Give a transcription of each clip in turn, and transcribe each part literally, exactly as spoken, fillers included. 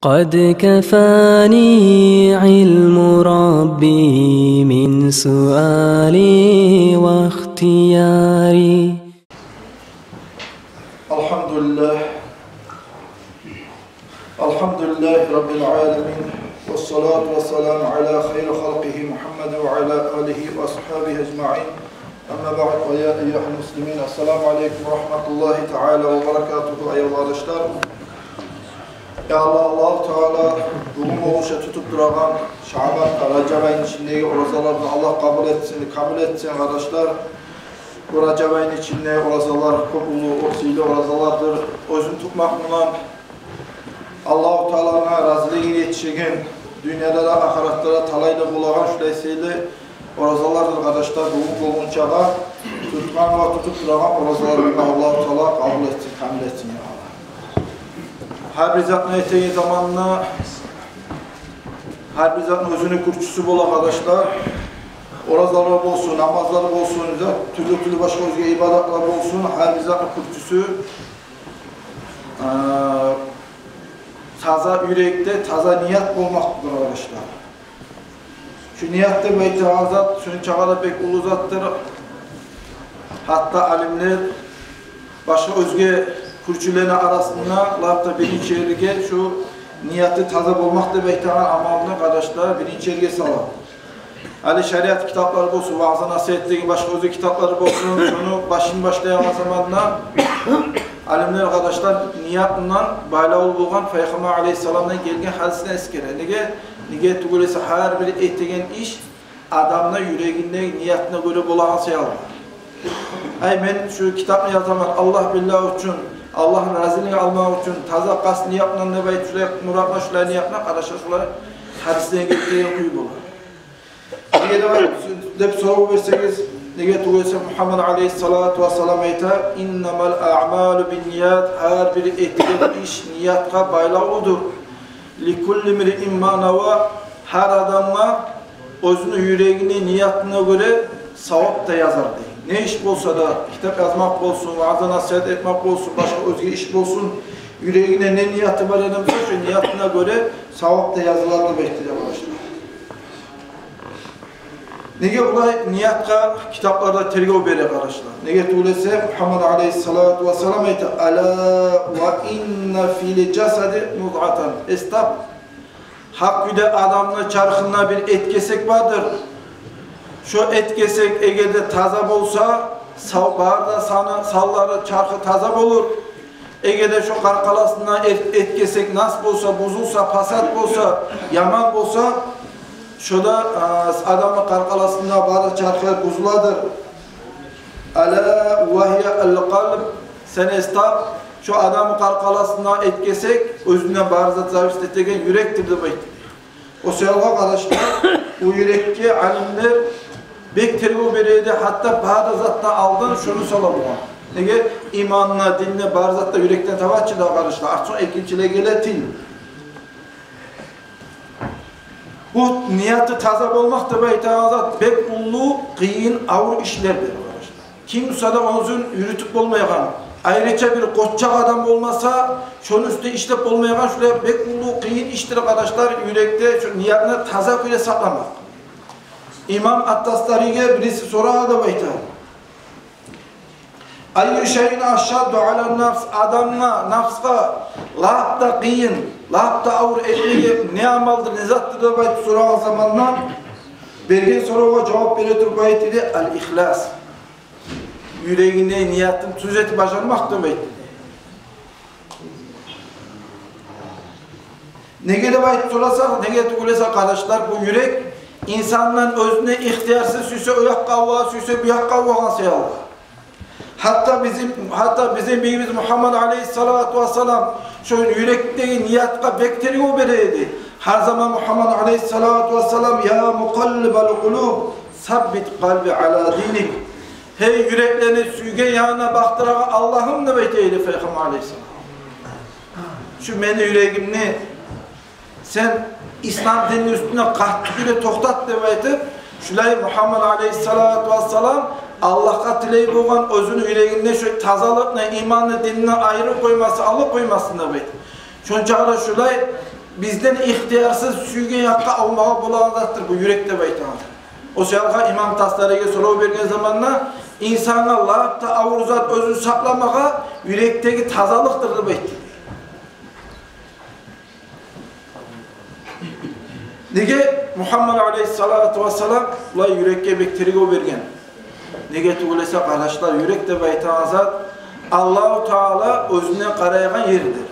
قد كفاني علم ربي من سؤالي واختياري. الحمد لله. الحمد لله رب العالمين، والصلاة والسلام على خير خلقه محمد وعلى آله وأصحابه أجمعين. أما بعد، فيا أيها المسلمين، السلام عليكم ورحمة الله تعالى وبركاته. Аявлу къардашлар, я Аллагь, Аллагьу Таала бугюн болуша тутуп турагъан Шаъбан, Ражаб айны ичиндеги оразаланы Аллагь къабул этсин, камил этсин, къардашлар. Бу Ражаб айны ичинде оразалар кёп уллу, сыйлы оразалардыр. Оьзюн тутмакъ булан Аллагьу Тааланы разилигине етишеген, дюньяда да, ахыратда да талайлы болагъан шулай сыйлы оразалардыр, къардашлар. Бугюн болгъунчагъа тутгъан ва тутуп турагъан оразаланы Аллагьу Таала къабул этсин, камил этсин, я Аллагь. Гьар бир затны этеген заманда, гьар бир затны оьзюню кюрчюсю бола, къардашлар. Оразалар болсун, намазлар болсун, тюрлю-тюрлю башгъа оьзге ибадатлар болсун, гьар бир затны кюрчюсю, э, таза юрекде таза ният болмакъдыр, къардашлар. Шу ният деп айтагъан зат шунчагъа да бек уллу затдыр. Гьатта алимлер башгъа оьзге кюрчюлени арасында лап да биринчи ерге шу нияты таза болмакъ деп айтагъан амалны, къардашлар, биринчи ерге сала. Гьали шариат китаплары болсун, ваъза-насигьат деген башгъа оьзге китаплары болсун, шуну башын башлайгъан заманда алимлер, къардашлар, ниятындан байлавлу болгъан Пайхаммар алейгьиссаламдан гелген гьадисни эсгере. Неге? Неге тюгюл эсе, гьар бир этеген иш адамны юрегиндеги ниятына гёре болагъан саялы. Ай, мен шу китапны язаман Аллагь биллагь учун, Аллагьны разилигин алмакъ учун, таза къаст ниятыман деп айтып, шулай муратына, шулай ниятына, къардашлар, шулай гьадислени гелтирген кюй бола. Неге деп айт-, деп сорав берсегиз, неге тюгюл эсе Мугьаммад алейгьиссалату вассалам айта: «Иннамал аъмалу бинният», гьар бир этген иш ниятгъа байлавлудур. «Ликулли мриин ма нава», гьар адамгъа оьзюню юрегини ниятына гёре савап да язар дей. Не иш болса да, китап язмакъ болсун, ваъза-насигьат этмек болсун, башгъа оьзге иш болсун, юрегине не нияты бар эди буса, шу ниятына гёре савап да язылар деп айтды, къардашлар. Неге булай ниятгъа китапларда тергев бере, къардашлар? Неге тюгюл эсе Мугьаммад алейгьиссалату вассалам айта: «Ала ва инна фил жасади мудгъатан». Эс тап, гьакъ кюйде адамны чархында бир эт кесек бардыр. Шо эт кесек эгер де таза болса, сав-, бары да саны, санлары, чархы таза болур. Эгер де шо къаркъарасында эт, эт кесек нас болса, бузулса, пасат болса, яман болса, шо да, а, адамны къаркъарасында бары чархы бузуладыр. «Ала ва гьия ал-къалб», сен эс тап, шо адамны къаркъарасында эт кесек, оьзюнден бары зат зависит этеген юрекдир деп айтды. О саялы, къардашлар, бу юрекге алимлер бек тергев бере эди, гьатта бары затдан алдын шуну сала болгъан. Неге? Иманны, динни, бары затны юрекден таба чы да, къардашлар. Артсонг экинчилей геле тил. Бу нияты таза болмакъ деп айтагъан зат бек уллу, къыйын, авур ишлердир, къардашлар. Ким буса да оьзюн юрютюп болмайгъан, айрыча бир къоччакъ адам болмаса, шону уьстюнде ишлеп болмайгъан, шулай бек уллу къыйын ишдир, къардашлар, юрекде шу ниятны таза кюйде сакъламакъ. Имам ат-Тастариге бириси сорай деп айта: «Айю шайин ашадду ала нафс?» Адамгъа, нафсгъа лап да къыйын, лап да авур этмеге не амалдыр, не затдыр деп айтып сорагъан заманда, берген соравгъа жавап бере туруп айта эди: «Ал-ихлас». Юрегиндеги ниятын тюз этип бажармакъ деп айтды. Неге деп айтып сорасакъ, неге тюгюл эсе, къардашлар, бу юрек инсандан оьзюне ихтиярсыз сюйсе о якъгъа авугъа, сюйсе бу якъгъа авугъан саялы. Гьатта бизин, гьатта бизин бийибиз Мугьаммад алейгьиссалату вассалам шо юрекдеги ниятгъа бек тергев бере эди. Гьар заман Мугьаммад алейгьиссалату вассалам: «Я мукъаллибал къулуб, саббит къалби ала диник». Гьей, юреклени сюйген янына бакъдырагъан Аллагьым, деп айта эди Пайхаммар алейгьиссалам, шу мени юрегимни сен ислам динни уьстюнде къатты кюйде токътат деп айтып, шулай Мугьаммад алейгьиссалату вассалам Аллагьгъа тилей болгъан, оьзюню юрегинде шу тазалыкъны, иманны, динни айырып къоймасын, алып къоймасын деп айтып. Шончакъы да шулай бизден ихтиярсыз сюйген якъгъа алмагъа болагъан затдыр бу юрек деп айтагъан. О саялгъа имам Тастариге сорав берген заманда, инсангъа лап да авур зат оьзюн сакъламагъа юрекдеги тазалыкъдыр деп айтды. Неге Мухаммад алейгьиссалату вассалам булай юрекге бек тергев берген? Неге тюгюл эсе, къардашлар, юрек деп айтагъан зат Аллагьу Таала оьзюне къарайгъан ердир.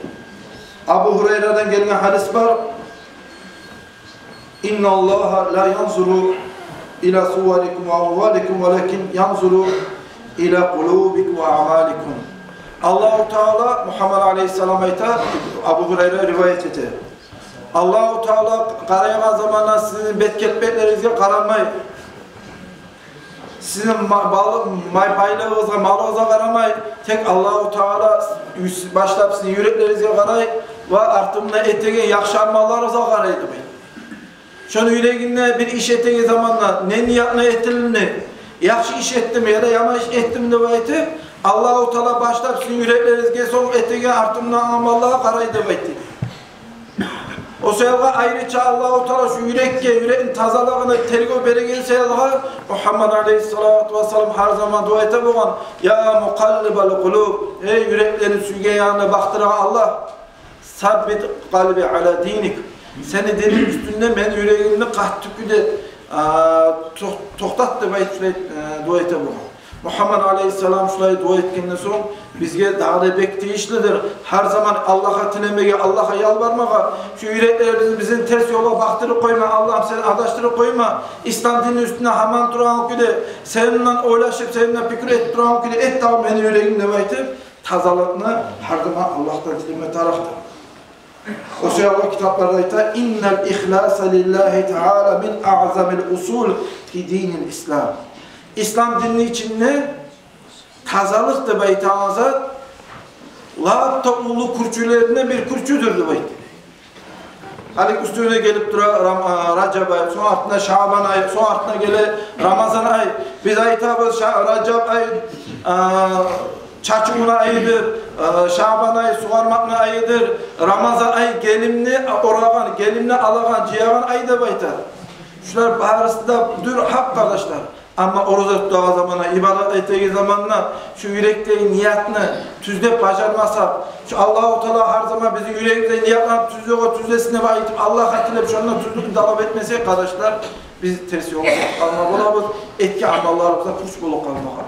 Абу Гьурайрадан гелген гьадис бар: «Инналлагьа ла янзуру ила суварикум ва амваликум, валакин янзуру ила къулубикум ва амаликум». Аллагьу Таала, Мухаммад алейгьиссалам айта, Абу Гьурайра риваят эте, Аллагьу Таала къарайгъан заманда сизин бет-келпетлеригизге къарамай, сизин ма-, балы-, май-, байлыгъыгъызгъа, малыгъызгъа къарамай, тек Аллагьу Таала юс-, башлап сизин юреклеригизге къарай ва артында этеген яхшы амалларыгъызгъа къарай деп айта. Шону юрегинде бир иш этеген заманда не ниятны этилини, яхшы иш этдими яда яман иш этдими деп айтып, Аллагьу Таала башлап сизин юреклеригизге, сонг этеген артындан амаллагъа къарай деп айтды. О саялгъа айрыча Аллагьу Таала шу юрекге, юрекни тазалыгъына тергев береген саялгъа Мухаммад алейгьиссалату вассалам гьар заман дуа эте болгъан: «Я мукъаллибал къулуб, гьей, юреклени сюйген ягъына бакъдырагъан Аллагь, саббит къалби ала диник, сени дининг уьстюнде мени юрегимни къатты кюйде, а, токъ-, токътат», — деп айтып, шулай, э, дуа эте болгъан. Мухаммад алейгьиссалам шулай дуа этгенден сонг, бизге дагъы да бек тийишлидир гьар заман Аллагьгъа тилемеге, Аллагьгъа ялбармагъа. Шу юреклерибизни бизин терс ёлгъа бакъдырып къойма, Аллагьым, сен адашдырып къойма. Ислам динни уьстюнде гьаман турагъан кюйде, сени булан ойлашып, сени булан пикир этип турагъан кюйде эт дагъы мени юрегим деп айтып, тазалыкъны гьар заман Аллагьдан тилеме тарыкъдыр. О саялы китапларда айта: «Иннал ихласа лиллагьи таала мин аъзамил усул фи динил ислам». Ислам динни ичинде тазалыкъ деп айтагъан зат лап да уллу кюрчюлерден бир кюрчюдюр деп айтды. Гьали уьстюбюзге гелип тура Рам-, а, Ражаб ай, сонг артына Шабан ай, сонг артына геле Рамазан ай. Биз айтабыз, Ша-, Ражаб ай, а, чачывну айыдыр, э, Шабан ай сугъармакъны айыдыр, Рамазан ай гелимни орагъан, гелимни алагъан, жыягъан ай деп айта. Шулар барысы да дюр гьакъ, къардашлар. Амма ораза тутагъан заманда, ибадат этеген заманда шу юрекдеги ниятны тюзлеп бажармасакъ, шу Аллагьу Таала гьар заман бизин юрегибизде ниятланы тюзлеге тюзлесин деп айтып, Аллагьгъа тилеп, шондан тюзлюкню талап этмесек, къардашлар, биз терс ёлгъа къалма болабыз, этген амалларыбыз да пуч болуп къалмагъа.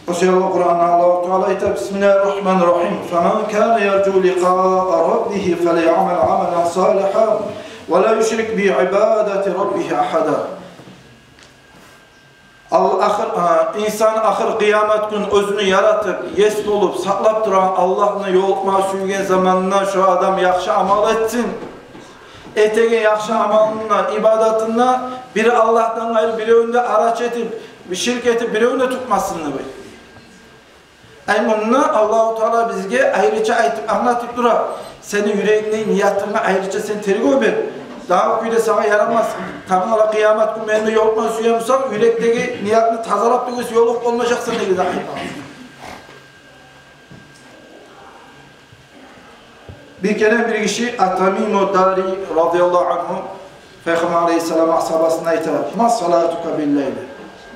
О саялы Къуранда Аллагьу Таала айта: «Бисмиллагьир рагьманир рагьим. Фаман кана яржу ликъаа раббигьи фальямал амалан салигьан ва ла юшрик би ибадати раббигьи агьада». Ал-, ахыр, а, инсан ахыр къыямат гюн оьзюню яратып, ес болуп, сакълап турагъан Аллагьны ёлукъма сюйген заманда шу адам яхшы амал этсин. Этеген яхшы амалында, ибадатында бир Аллагьдан къайры биревню де арачы этип, ширк этип, биревню де тутмасын деп айта. Ай, мунда Аллагьу Таала бизге айрыча айтып, англатып тура: сени юрегингни ниятынга айрыча сен тергев бер. Дагъы кюйде сагъа ярамас. Тангала къыямат гюн мени ёлукъма сюе бусанг, юрекдеги ниятны тазалап тюгюл эсе, ёлукъ болмажакъсан деген айта. Бир керен бир гиши Ат-Тамиму Дари радияллагьу ангьу Пайхаммар алейгьиссалам асгьабасына айта: «Ма салатука биллайли?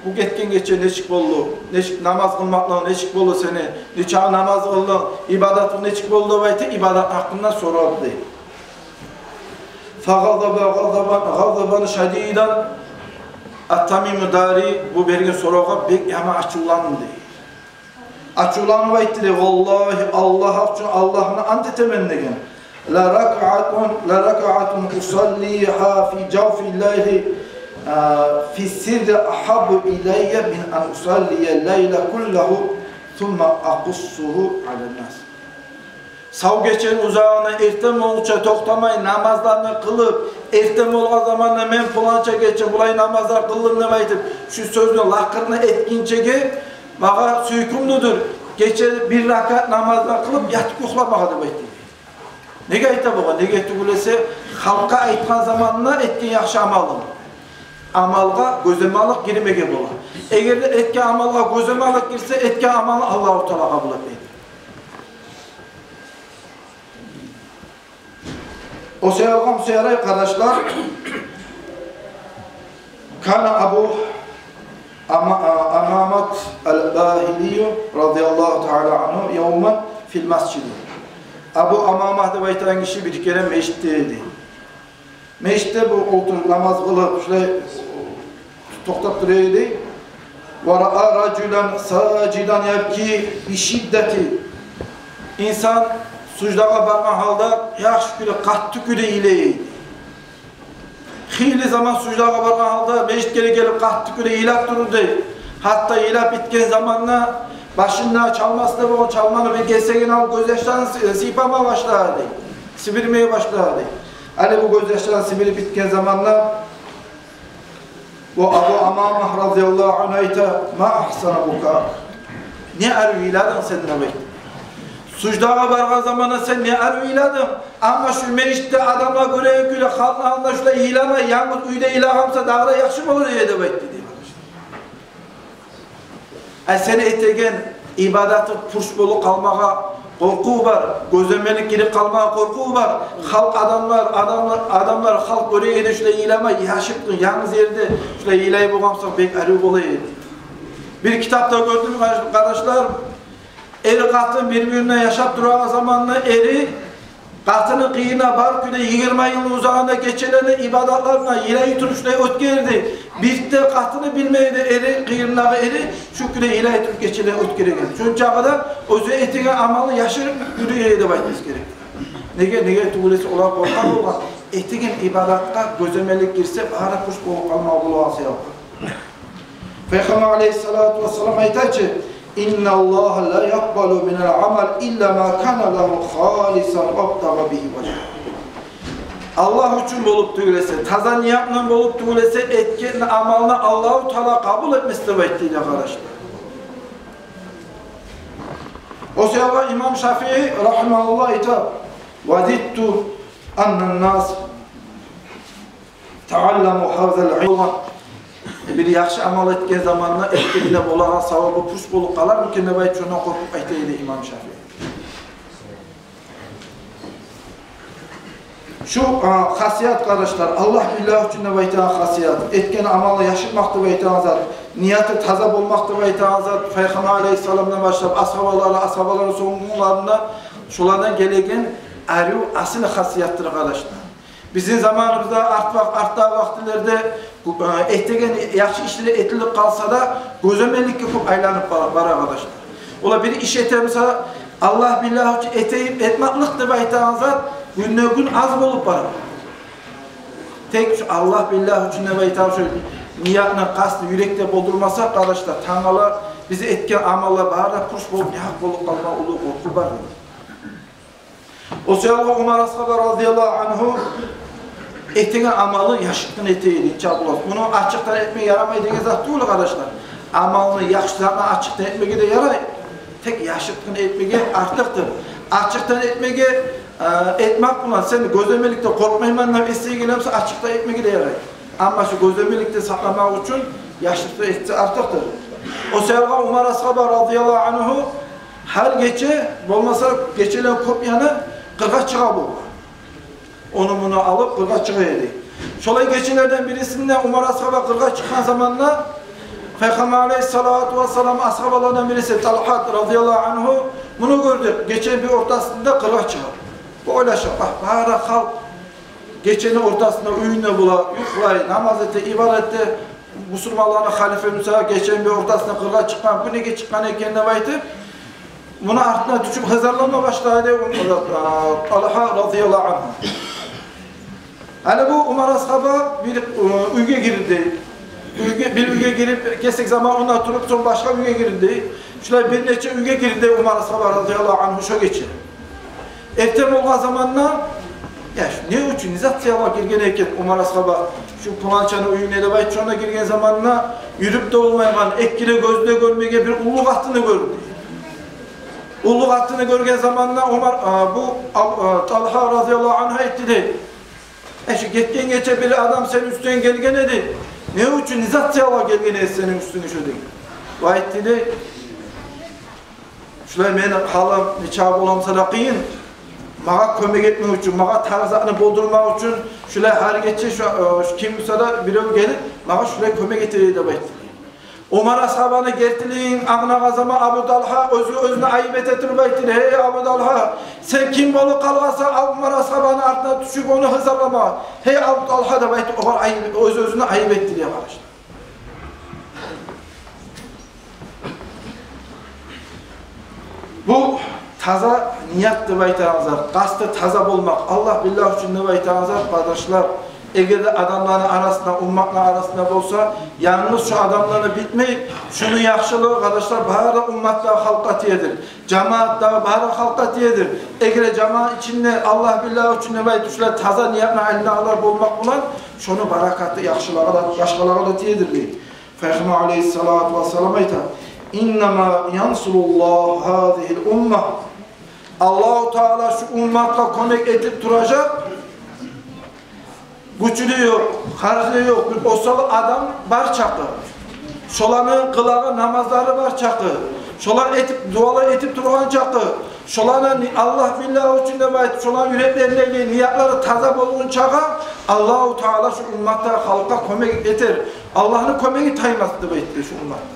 Бу гетген гече нечик болду? Нечик намаз къылмакълыгъынг нечик болду сени? Нечакъы намаз къылдынг? Ибадатынг нечик болду?» — деп айтып, ибадат гьакъында сорады дей. Фагъазаба гъазабан, гъазабан шадидан. Ат-Тамиму Дари бу берген соравгъа бек яман ачувланды дей. Ачувланып айтды дей: «Валлагьи, Аллагь учун, Аллагьны ант этемен, — деген. — Ла ракаатун, ла ракаатун усаллигьа фи жавфи лайли, а, фи сирри агьаббу илайя мин ан усаллия лайла куллагьу сумма акъуссугьу алан нас». Сав гечени узагъына эртен болгъунча токътамай намазланы къылып, эртен болгъан заманда мен пуланча гече булай намазлар къылдым деп айтып, шу сёзню лакъырны этгинчеге магъа сюйкюмлюдюр гече бир ракаат намазлар къылып ятып юхламагъа деп айтды. Неге айта бугъар? Неге тюгюл эсе, халкъгъа айтгъан заманда этген яхшы амалынг, амалгъа гёземалыкъ гирмеге бола. Эгер де этген амалгъа гёземалыкъ гирсе, этген амалны Аллагьу Таала къабул этмейди. О саялгъа, о саялай, къардашлар, кана Абу Ама-, а-, Амамат аль-Багьилию радияллагьу таала анху явман фил масжиди. Абу Амама деп айтагъан гиши бир керен межитде эди. Межитде бу олтуруп намаз къылып, шулай токътап тура эди. Ва раа ражулан сажидан ябки би шиддати. Инсан суждагъа баргъан гьалда яхшы кюйде, къатты кюйде йылай эди. Хыйлы заман суждагъа баргъан гьалда межитге гелип къатты кюйде йылап турур дей. Гьатта йылап битген заманда башында чалмасы да болгъан, чалманы бир гесегин алып гёзьяшларын сы-, сыйпама башлай дей. Сибирмеге башлай дей. Гьали бу гёзьяшларын сибирип битген заманда бу Абу Амама радияллагьу анху айта: «Ма агьсана букаак». Не арив йыладынг сен, деп айта. Суждагъа баргъан заманда сен не арив йыладынг. Амма шу межитде адамлар гёреген кюйде, халкъны алдында шулай йыламай, янгыз уьйде йылагъан буса, дагъы да яхшы болур эди, деп айтды дей. Э, сен этеген ибадатынг пуч болуп къалмагъа къоркъув бар, гёземелик гирип къалмагъа къоркъув бар. Халкъ, адамлар, адамлар, адамлар, халкъ гёре эди шулай йыламай, яшыртгъын, янгыз ерде шулай йылай болгъан буса, бек арив бола эди. Бир китапда гёрдюм, къардашлар, эр-къатын бир-бирине яшап турагъан заманда эри къатыны къырыйына барып, кюйде йигирма йылны узагъында гечелерин ибадатларына йылай туруп шулай оьтгерди. Бир де къатыны билмей эди, эри, къырыйындагъы эри шу кюйде йылай туруп гечелерин оьтгереген. Шончакъы да оьзю этеген амалын яшырып юрюй эди деп айтмагъа герек. Неге, неге тюгюл эсе, олар къоркъа болгъан, этеген ибадатгъа гёземелик гирсе, бары пуч болуп къалмагъа болагъан саялы. Пайхаммар алейгьиссалату вассалам айта чы: «Инналлагьа ла якъбалу миналь амали илла ма кана лагьу халисан вабтагъа бигьи важгьагьу». Аллагь учун болуп тюгюл эсе, таза ниятындан болуп тюгюл эсе, этген амалны Аллагьу Таала къабул этмес деп айтды дей, къардашлар. О саялы имам Шафии рагьимагьуллагь айта: «Вадидту аннан нас таалламу гьазал илма». Бир яхшы амал этген заманда этгенине болагъан савабы пуч болуп къалармы экен деп айтып, шондан къоркъуп айта эди имам Шафии. Шу, а, хасият, къардашлар, Аллагь биллагь учун деп айтагъан хасият, этген амалны яшырмакъ деп айтагъан зат, нияты таза болмакъ деп айтагъан зат, Пайхаммар алейгьиссаламдан башлап асгьабалары, асгьабалары сонгулагъа шолардан гелеген арив асил хасиятдыр, къардашлар. Бизин заманыбызда, арт вакъ-, артдагъы вакътилерде бу, э, этеген яхшы ишлер этилип къалса да, гёземеликге кёп айланып бара, бара, къардашлар. Олар бир иш этемиса, Аллагь биллагь учун этейим, этмакълыкъ деп айтагъан зат гюнден-гюн аз болуп бара. Тек шу Аллагь биллагь учун деп айтагъан шу ниятны, къастны юрекде болдурмаса, къардашлар, тангала биз этген амаллар бары да пуч болуп, якъ болуп къалма уллу къоркъув бар. О саялы Умар асгьаба радияллагьу анху этеген амалын яшыртгъын эте эди, инче болуп. Муну ачыкъдан этме ярамай деген зат тюгюл, къардашлар. Амалны, яхшы затны ачыкъдан этмеге де ярай. Тек яшыртгъын этмеге артыкъдыр. Ачыкъдан этмеге, э, этмек булан сен гёземеликден къоркъмайман деп эсинге гелемиса, ачыкъдан этмеге де ярай. Амма шу гёземеликден сакъламакъ учун яшыртгъын этсе артыкъдыр. О саялы Умар асгьаба радияллагьу анху гьар гече, болмаса гечелер кёп яны къыргъа чыгъа болгъан. Ону-муну алып къыргъа чыгъа эди. Шолай гечелерден бирисинде Умар асгьаба къыргъа чыкъгъан заманда, Пайхаммар алейгьиссалату вассалам асгьабалардан бириси Талгьат радияллагьу анху муну гёрдю, гечени бир ортасында къыргъа чыгъа. Бу ойлаша: «Бакъ, бары да халкъ гечени ортасында уьюнде бола, юхлай, намаз эте, ибадат эте, бусурманланы халифасы гечени бир ортасында къыргъа чыкъгъан, бу неге чыкъгъан экен?» деп айтып, муну артына тюшюп гьазирланма башлады, а, Талгьа радияллагьу анху. Гьали бу Умар асгьаба бир, э, уьйге гирди. Уьйге, бир уьйге гирип, кесек заман онда туруп, сонг башгъа уьйге гирди. Шулай бир нече уьйге гирди Умар асгьаба радияллагьу анху шо гече. Эртен болгъан заманда, я, шу не учун, не зат саялы гирген экен Умар асгьаба шу пуланчаны уьюне деп айтып, шонда гирген заманда, юрюп де болмайгъан, эки де гёзю де гёрмеген бир уллу къатынны гёрдю. Уллу къатынны гёрген заманда Умар, а, бу, а, а, Талгьа радияллагьу анху айтды дей: «Э, шу гетген гече бир адам сени уьстюнге гелген эди. Не учун, не зат саялы гелген эди сени уьстюнге шо?» деген. Бу айтды дей: «Шулай мени гьалым нечакъы боламса да къыйын. Магъа кёмек этмек учун, магъа тарыкъ затны болдурмакъ учун шулай гьар гече шу, э, шу ким буса да бирев гелип, магъа шулай кёмек эте деп айтды. Умар асгьабаны гертилигин англагъан заман Абу Талгьа оьзю оьзюне айып эте туруп айтды: «Гьей, Абу Талгьа, сен ким болуп къалгъансан, Умар асгьабаны артына тюшюп, ону гьызарлама? Гьей, Абу Талгьа», — деп айтып, огъар айып, оьз-оьзюне айып этди дей, къардашлар. Бу таза ният деп айтагъан зат, къасты таза болмакъ, Аллагь биллагь учун деп айтагъан зат, къардашлар, эгер де адамланы арасында, умматны арасында болса, янгыз шу адамланы битмей, шуну яхшылыгъы, къардашлар, бары да умматдагъы халкъгъа тиедир. Жамаатдагъы бары халкъгъа тиедир. Эгер де жамаат ичинде Аллагь биллагь учун деп айтып, шулай таза ниятны айланагъанлар болмакъ булан, шону баракаты яхшылагъа да, башгъалагъа да тиедир дей. Пайхаммар алейгьиссалату вассалам айта: «Иннама янсуруллагьу гьазигьил умма». Аллагьу Таала шу умматгъа кёмек этип туражакъ гючлю ёкъ, харжлы ёкъ, бир осал адам бар чакъы. Шоланы къылагъан намазлары бар чакъы. Шолар этип, дуалар этип тургъан чакъы. Шоланы ни-, Аллагь биллагь учун деп айтып, шоланы юреклериндеги ниятлары таза болгъунчагъа Аллагьу Таала шу умматдагъы халкъгъа кёмек этер. Аллагьны кёмеги таймас деп айтды шу умматда.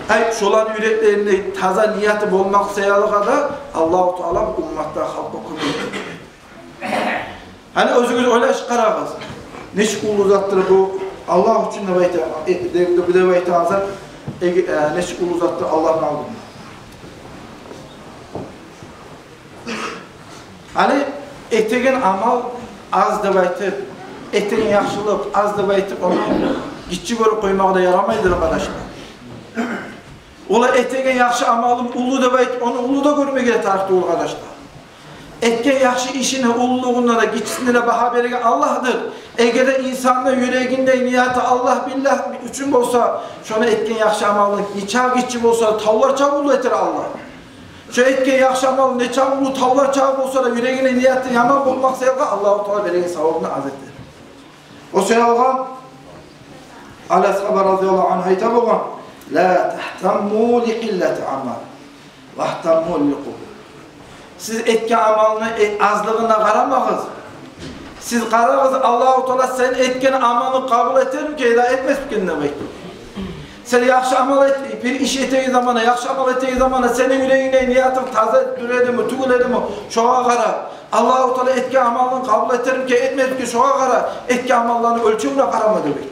Ай, шоланы юреклеринде таза нияты болмакъ саялыгъа да Аллагьу Таала бу умматдагъы халкъгъа кёмек этер. Гьали оьзюгюз ойлашып къарагъыз. Нечик уллу затдыр бу, Аллагь учун деп айта, э, деп, деп, деп айтагъан зат, э, э, нечик уллу затдыр Аллагьны алдында. Гьали этеген амал аз деп айтып, этеген яхшылыкъ аз деп айтып, ону гиччи гёрюп къоймагъа да ярамайдыр, къардашлар. Олай этеген яхшы амалым уллу деп айтып, ону уллу да гёрмеге тарыкъ тюгюл, къардашлар. Этген яхшы ишини уллулугъунда да, гиччисинде де багьа береген Аллагьдыр. Эгер де инсанны юрегинде нияты Аллагь биллагь учун болса, шону этген яхшы амалны нечакъы гиччи болса да, тавлар чакъы уллу этер Аллагь. Шо этген яхшы амал нечакъы уллу, тавлар чакъы болса да, юрегинде нияты яман болмакъ саялгъа Аллагьу Таала береген савабын аз этер. О саялгъа Али асгьаба разияллагьу ангьу айта болгъан: «Ла тагьтамму ли къиллати амал, вагьтамму лил къубул». Сиз этген амалны, э, азлыгъына къарамагъыз. Сиз къарагъыз, Аллагьу Таала сен этген амалны къабул этермикен яда этмесмикен деп айтды. Сен яхшы амал эт, бир иш этеген заманда, яхшы амал этеген заманда сени юрегингде ниятынг таза дюр эдими, тюгюл эдими, шогъа къара. Аллагьу Таала этген амалны къабул этермикен, этмесмикен, шогъа къара, этген амалланы оьлчевюне къарама деп айтды.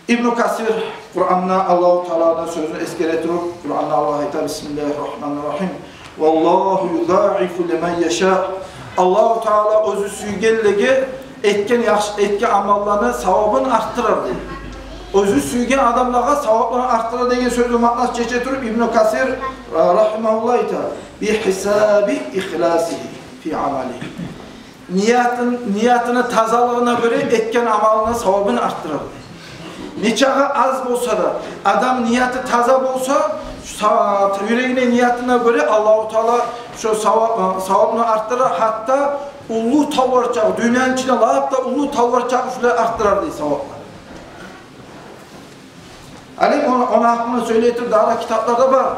Ибну Касир Къуранда Аллагьу Тааланы сёзюн эсгере туруп, Къуранда Аллагь айта: «Бисмиллагьи ррагьмани ррагьим. Валлагьу юзаифу лиман яша». Аллагьу Таала оьзю сюйгенлеге этген яхшы, этген амалланы савабын артдырар дей. Оьзю сюйген адамлагъа савапланы артдырар деген сёзню маънасын чече туруп, Ибну Касир, э, рагьимагьуллагь, айта: «Би гьисаби ихласигьи фи амалигьи». Ниятын, ниятыны тазалыгъына гёре этген амалына савабын артдырар. Нечакъы аз болса да, адам нияты таза болса, са-, юрегине, ниятына гёре Аллагьу Таала шо сава-, савабны артдырар. Гьатта уллу тавлар чакъы, дюньяны ичинде лап да уллу тавлар чакъы шулай артдырар дей савабны. Гьали ону, ону гьакъында сёйлей туруп, дагъы да китапларда бар.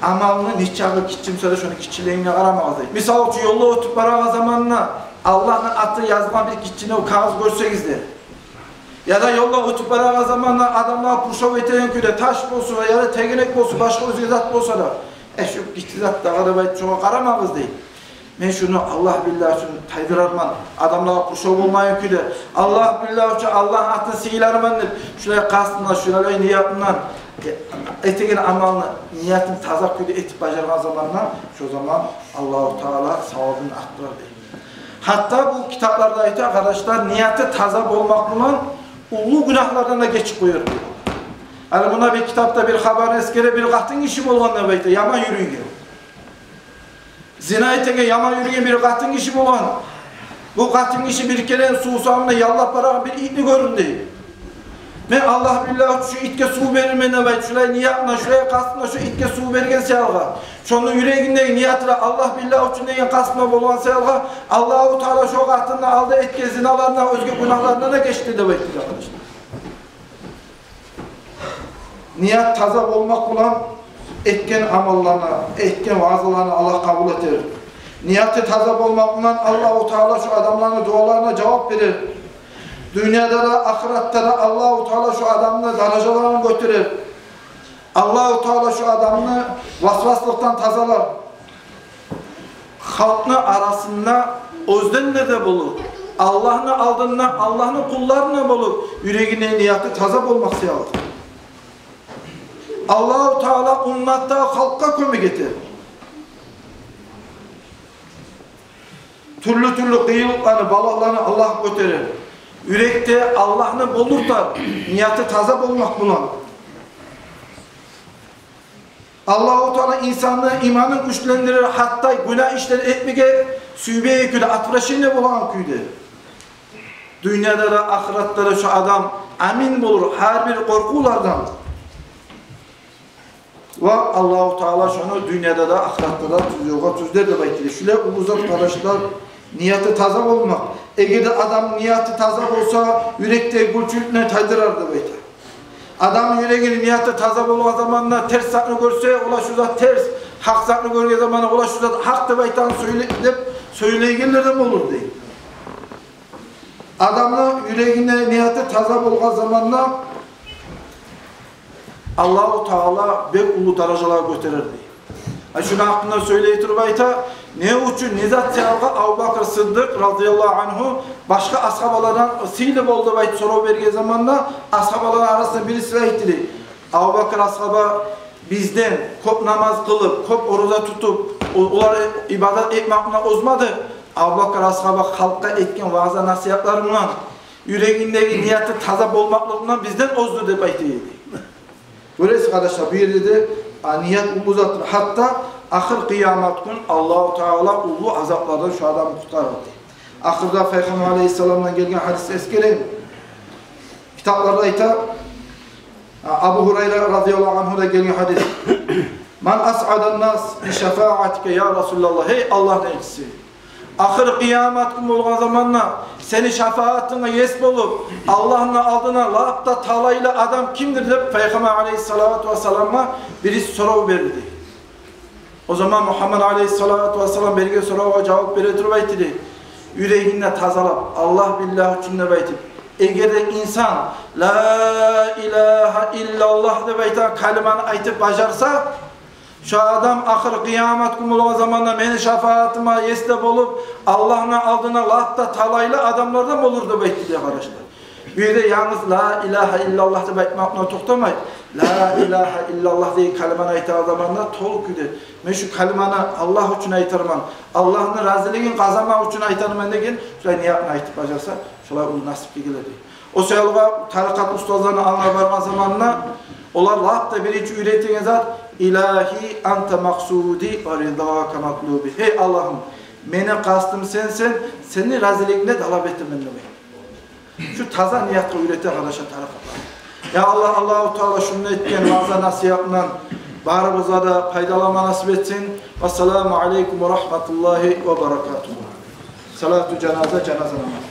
Амалны нечакъы гиччи буса да, шону гиччилигине къарамагъыз дей. Мисал учун, ёлда оьтюп барагъан заманда Аллагьны аты язылгъан бир гиччинев кагъыз гёрсегиз де, яда ёлда оьтюп барагъан заманда адамлагъа пуршав этеген кюйде таш болсун, яда тегенек болсун, башгъа оьзге зат болса да, э, шу гиччи зат дагъы деп айтып, шогъа къарамагъыз дей. Мен шуну Аллагь биллагь учун тайдырарман, адамлагъа пуршав болмайгъан кюйде, Аллагь биллагь учун Аллагьны атын сыйларман деп, шулай къастындан, шулай ниятындан, э, этеген амалны ниятын таза кюйде этип бажаргъан заманда, шо заман Аллагьу Таала савабын артдырар дей. Гьатта бу китапларда айта, къардашлар, нияты таза болмакъ булан уллу гюнагьлардан да гечип къояр дей. Гьали муна бир китапда бир хабарны эсгере, бир къатын гиши болгъан деп айта, яман юрюйген. Зина этеген, яман юрюйген бир къатын гиши болгъан. Бу къатын гиши бир керен сув савунда яллап барагъан бир итни гёрдю дей. Мен Аллагь биллагь учун шу итге сув берирмен деп айтып, шулай ниятына, шулай къастына шу итге сув берген саялгъа, шону юрегиндеги нияты да Аллагь биллагь учун деген къастына болгъан саялгъа, Аллагьу Таала шо къатынны алда этген зиналарындан, оьзге гюнагьларындан да гечди деп айтды, къардашлар. Ният таза болмакъ булан этген амалланы, этген ваъзаланы Аллагь къабул этер. Нияты таза болмакъ булан Аллагьу Таала шу адамланы дуаларына жавап берер. Дюньяда да, ахыратда да Аллагьу Таала шу адамны даражаларын гётерер. Аллагьу Таала шу адамны васваслыкъдан тазалар. Халкъны арасында оьзден де болуп, Аллагьны алдында, Аллагьны къулларына болуп, юрегине нияты таза болмакъ саялы. Аллагьу Таала умматда халкъгъа кёмек этер. Тюрлю-тюрлю къыйынлыкъланы, балагьланы Аллагь гётерер. Юрекде Аллагьны болдуртар, нияты таза болмакъ булан. Аллагьу Таала инсанны иманын гючлендирер, гьатта гюнагь ишлер этмеге сюймейген кюйде, отвращение болагъан кюйде. Дюньяда да, ахыратда да шу адам амин болур гьар бир къоркъувлардан. Ва Аллагьу Таала шону дюньяда да, ахыратда да тюз ёлгъа тюздер деп айтды. Шулай уллу зат, къардашлар, нияты таза болмакъ. Эгер де адам нияты таза болса, юрекдеги гюлчюлюкню тайдырар деп айта. Адам юрегини нияты таза болгъан заманда терс затны гёрсе, ола шу зат терс, гьакъ затны гёрген заманда ола шу зат гьакъ деп айтагъан сёйле-, деп сёйлейгенлерден болур дей. Адамны юрегине нияты таза болгъан заманда Аллагьу Таала бек уллу даражалагъа гётерер дей. А шуну гьакъында сёйлей туруп айта, не учун, не зат саялгъа Абубакр Сыддыкъ, разияллагьу ангьу, башгъа асгьабалардан сыйлы болду деп айтып сорав берген заманда, асгьабаланы арасында бириси айтды дей: Абубакр асгьаба бизден кёп намаз къылып, кёп ораза тутуп, о-, олар ибадат этмек булан озмады. Абубакр асгьаба халкъгъа этген ваъза-насигьатлары булан, юрегиндеги нияты таза болмакълыгъы булан бизден озду деп айта эди. Гёресиз, къардашлар, бу ерде де, а, ният уллу затдыр. Гьатта ахыр къыямат гюн Аллагьу Таала уллу азаплардан шу адамны къутгъарар дей. Ахырда Пайхаммар алейгьиссаламдан гелген гьадис эсгерейим. Китапларда айта, а, Абу Гьурайра, разияллагьу ангьу, да гелген гьадис: «Ман асъадан нас би шафаатика, я Расулаллагь, гьей Аллагьны элчиси, ахыр къыямат гюн болгъан заманда сени шафаатынга ес болуп, Аллагьны алдына лап да талайлы адам кимдир?» — деп Пайхаммар алейгьиссалату вассаламгъа бириси сорав берди. О заман Мугьаммад алейгьиссалату вассалам берген соравгъа жавап бере туруп айтды дей: юрегин де тазалап, Аллагь биллагь учун деп айтып, эгер де инсан «Ла илагьа иллаллагь» деп айтагъан калиманы айтып бажарса, шу адам ахыр къыямат гюн болгъан заманда мени шафаатыма ес де болуп, Аллагьны алдына лап да талайлы адамлардан болур деп айтды дей, къардашлар. Бу ерде янгыз «Ла илагьа иллаллагь» деп айтмакъ булан токътамай, «Ла илагьа иллаллагь» деген калиманы айтагъан заманда толу кюйде, «Мен шу калиманы Аллагь учун айтарман, Аллагьны разилигин къазанмакъ учун айтарман» деген шулай ниятны айтып бажарса, шолай уллу насипге гелер дей. О саялы тарикъат устазларыны алдына баргъан заманда олар лап да биринчи уьйретеген зат: «Илагьи, анта макъсуди ва ридака матлуби». Гьей Аллагьым, мени къастым сенсен, сени разилигингни талап этемен деп. Шу таза ниятгъа уьйрете, къардашлар, тарикъатлар. Я Аллагь, Аллагьу Таала шунда этген ваъза-насигьатындан барыбызгъа да пайдаланма насип этсин. Вассаламу алейкум ва рагьматуллагьи ва баракатугьу. Салату жаназа, жаназа намаз.